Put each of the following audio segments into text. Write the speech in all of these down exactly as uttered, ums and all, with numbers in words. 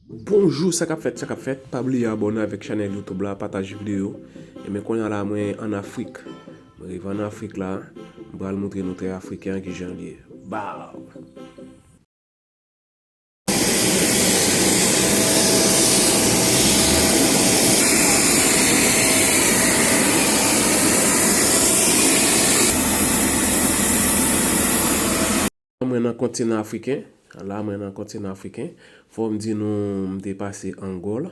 Bonjou, sa k ap fèt, sa k ap fèt? Pa bliye abòne avèk chanèl YouTube la, pataje videyo. Ebyen, kounye a la, mwen ann Afrik. Mwen rive ann Afrik la, m pral montre nou tè afriken an kijan l ye. Baw! Mwen nan kontinan afriken. La, mwen nan kontinan afriken. Fò m di nou, m te pase Angola.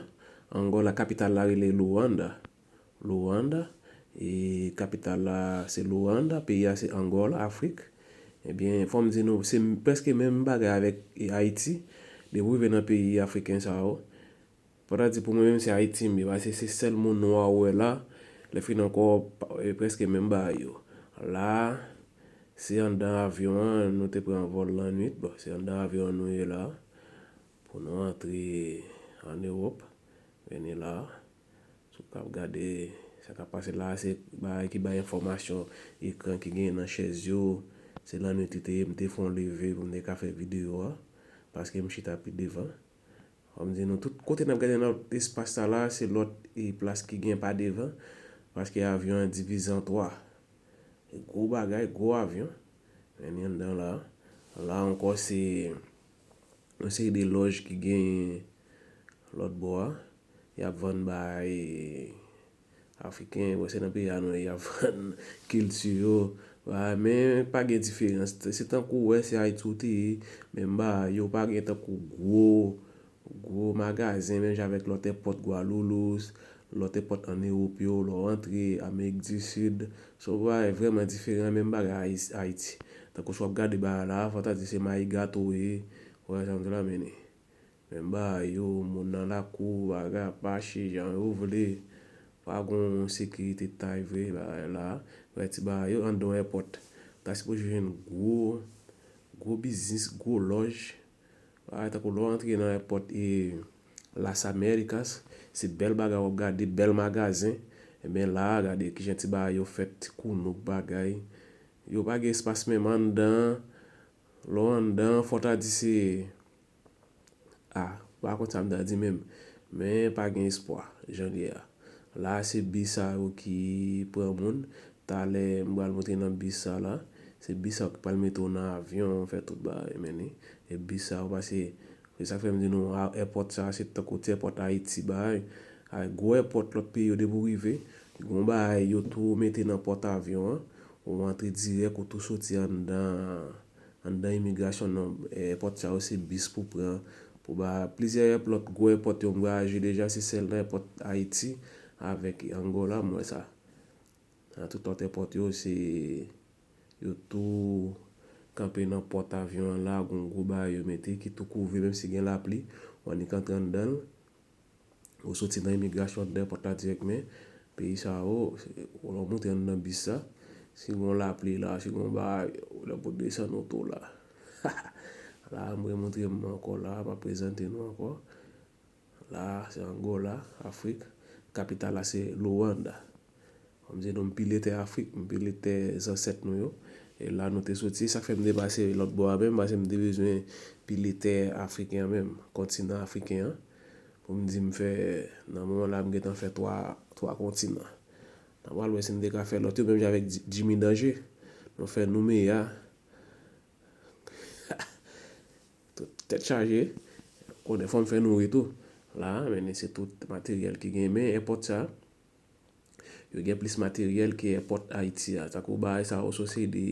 Angola, kapital la rele Luanda. Luanda. E kapital la se Luanda, peyi a se Angola, Afrik. Ebyen, fò m di nou, se m-, prèske menm bagay avèk, e, Ayiti. Depi w rive nan peyi afriken sa yo, fò ta di pou mwen menm se Ayiti m ye, paske se sèl moun nwa ou wè la. Lè fin ankò, pa-, e, prèske menm bagay yo. La, se anndan avyon an, nou te pran vòl lannwit. Bon, se anndan avyon an nou ye la. Pou nou antre ann Ewòp, vini la. Si w ap gade sa k ap pase la, se bagay ki bay enfòmasyon, ekran ki genyen nan chèz yo. Se lannwit li te ye, m te fè yon leve pou m te ka fè videyo a, paske m chita pi devan. Fò m di nou, tout kote n ap gade nan espas sa la, se lòt, e, plas ki gen pa devan, paske avyon an divize an twa. E gwo bagay, gwo avyon. Men ni anndan la. La ankò, se yon seri de lòj ki genyen lòt bò a. Y ap vann bagay afriken, bon, se nan peyi a nou ye, y ap vann kilti yo. Bagay, men pa gen diferans. Se tankou w wè se Ayiti w te ye, menm bagay yo, pa gen tankou gwo, gwo magazen, menm jan avèk lòt èpòt Guarulhos, lòt èpòt ann Ewòp yo, lè w antre Amerik di Sid. Se yon bagay vrèman diferan, menm bagay Ayis-, Ayiti. Tankou si w ap gade bagay la, fò ta di se mayi gato w ye, w wè sa m di la, men ni. Menm bagay yo, moun nan lakou, bagay ap mache jan yo vle. Pa gon sekirite tay vre, bagay la. Wè ti bagay yo anndan yon èpòt. Ta sipoze jwenn gwo, gwo biznis, gwo lòj. Bagay tankou lè w antre nan èpòt, e, Las Américas, se bèl bagay w ap gade, bèl magazen. Ebyen la, gade kijan ti bagay yo fèt, ti kounouk bagay. Yo pa gen espas menm anndan. Lè w anndan, fò ta di se, a, pa konn sa m ta di menm. Men pa gen espwa, jan l ye a. La, se bis sa yo ki pran moun. Talè, m pral montre nan bis sa la. Se bis sa yo ki pral mete w nan avyon, fè tout bagay, men ni. E bis sa yo pase, se sa k fè m di nou, a, èpòt sa, se tankou ti èpòt Ayiti, bagay. A, gwo èpòt lòt peyi yo, depi w rive, gon bagay yo tou mete nan pòt avyon an. Ou antre dirèk, ou tou soti anndan anndan imigrasyon nan èpòt sa yo, se bis pou pran, pou ba plizyè èp-, lòt gwo èpòt yo m vwayaje deja, se sèl nan èpòt Ayiti avèk Angola m wè sa. Nan tout lòt èpòt yo, se yo tou kanpe nan pòt avyon an la, gon gwo bagay yo mete ki tou kouvri, menm si gen lapli, w annik antre anndan l. Ou soti nan imigrasyon, anndan èpòt la dirèk, men peyi sa yo, se, ou lè w monte anndan bis sa, si gon lapli la, si gon bagay, ou lè pou desann oto la. La, m remontre m ankò la, m ap prezante nou ankò. La, se Angola, Afrik. Kapital la, se Luanda. Kòm se nou, m pile tè Afrik, m pile tè zansèt nou yo. E la nou te soti, sa k fè m te pase lòt bò a menm, paske m te bezwen pile tè afriken an menm, kontinan afriken an. Pou m di m fè, nan moman la, m gentan fè twa, twa kontinan. N a pral wè si m te ka fè lòt yo, menm jan avèk Ji-, Jimmy Danger. Nou fè Noumeya. Tout tèt chaje. Konnen fò m fè nouri tou. La, men se tout materyèl ki gen, men èpòt sa. Yo gen plis materyèl ke èpòt Ayiti a. Tankou bagay sa yo, se yon seri de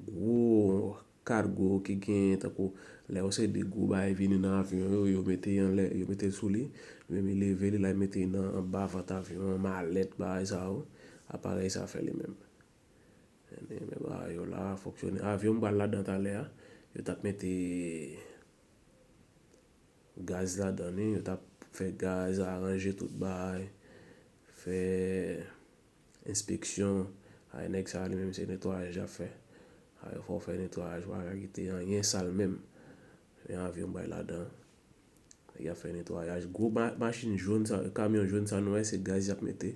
gwo kago ki gen, tankou lè yon seri de gwo bagay vini nan avyon yo, yo mete anlè, yo mete l sou li, li menm li leve li, la li mete nan anba vant avyon an, malèt, bagay sa yo, aparèy sa fè li menm. Men, men bagay yo la fonksyone. Avyon m pral ladan talè a, yo t ap mete gaz ladan li, yo t ap fè gaz, aranje tout bagay, fè enspeksyon. Ay, nèg sa li menm se netwayaj l ap fè. Ay, fò w fè netwayaj, ou pa ka kite anyen sal menm. Men avyon bay ladan. Nèg y ap fè netwayaj. Gwo ma-, machin jòn sa, kamyon jòn sa nou wè, se gaz y ap mete.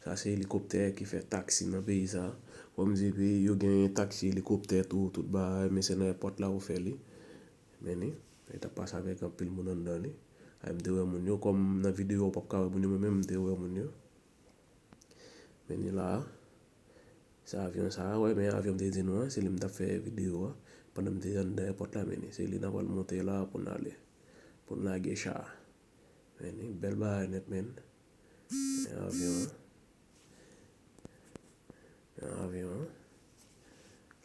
Sa se elikoptè ki fè taksi nan peyi sa. Fò m di peyi yo gen taksi, elikoptè tou, tout bagay, men se nan èpòt la ou fè li. Men ni, li t ap pase avèk anpil moun anndan li. Ay, m te wè moun yo, kòm nan videyo w p ap ka wè moun yo, mwen menm m te wè moun yo. Men ni la, se avyon sa a, wè, men avyon m te di nou an, se li m t ap fè videyo a, pandan m te anndan èpòt la, men ni, se li n ap pral monte la pou n ale, pou n lage cha a. Men ni, bèl bagay nèt, men. Men avyon an. Nan avyon an.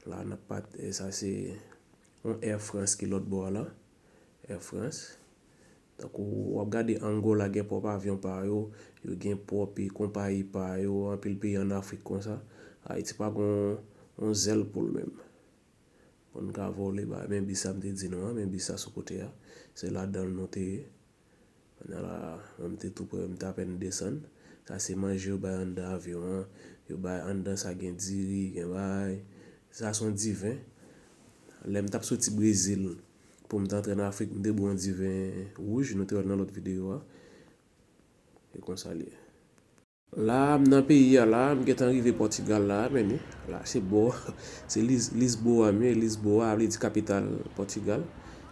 La n ap pat, e sa se yon Air France ki lòt bò a la. Air France. Tankou w ap gade Angola gen pwòp avyon pa yo, yo gen pwòp e konpayi pa yo, anpil peyi ann Afrik konsa. Ayiti pa gen yon zèl pou l menm. Pou n ka vole ba, men bis sa m te di nou an, men bis sa sou kote a. Se ladan l nou te ye. Kounye a la, mwen m te tou prè, m t apèn desann. Sa se manje yo bay anndan avyon an. Yo bay anndan sa gen diri, gen bay. Sa se yon diven. Lè m t ap soti Brezil pou m t antre ann Afrik, m te bwè yon diven wouj, nou te wè l nan lòt videyo a. E konsa l ye. La, m nan peyi a la, m gentan rive Pòtigal la, men ni. La, se bò, se Lis-, Lisboa m ye, Lisboa, a vle di kapital Pòtigal.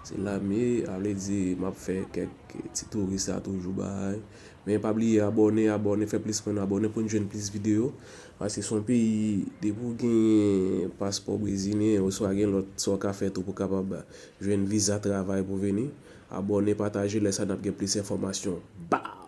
Se la m ye, a vle di m ap fè kèk ti touris la toujou bay. Men pa bliye abòne, abòne, fè plis moun abòne pou n jwenn plis videyo. Paske se yon peyi, depi w gen paspò brezilyen, oswa gen lòt sa w ka fè tou pou w kapab jwenn viza travay pou w vini. Abòne, pataje, lè sa n ap gen plis enfòmasyon. Ba!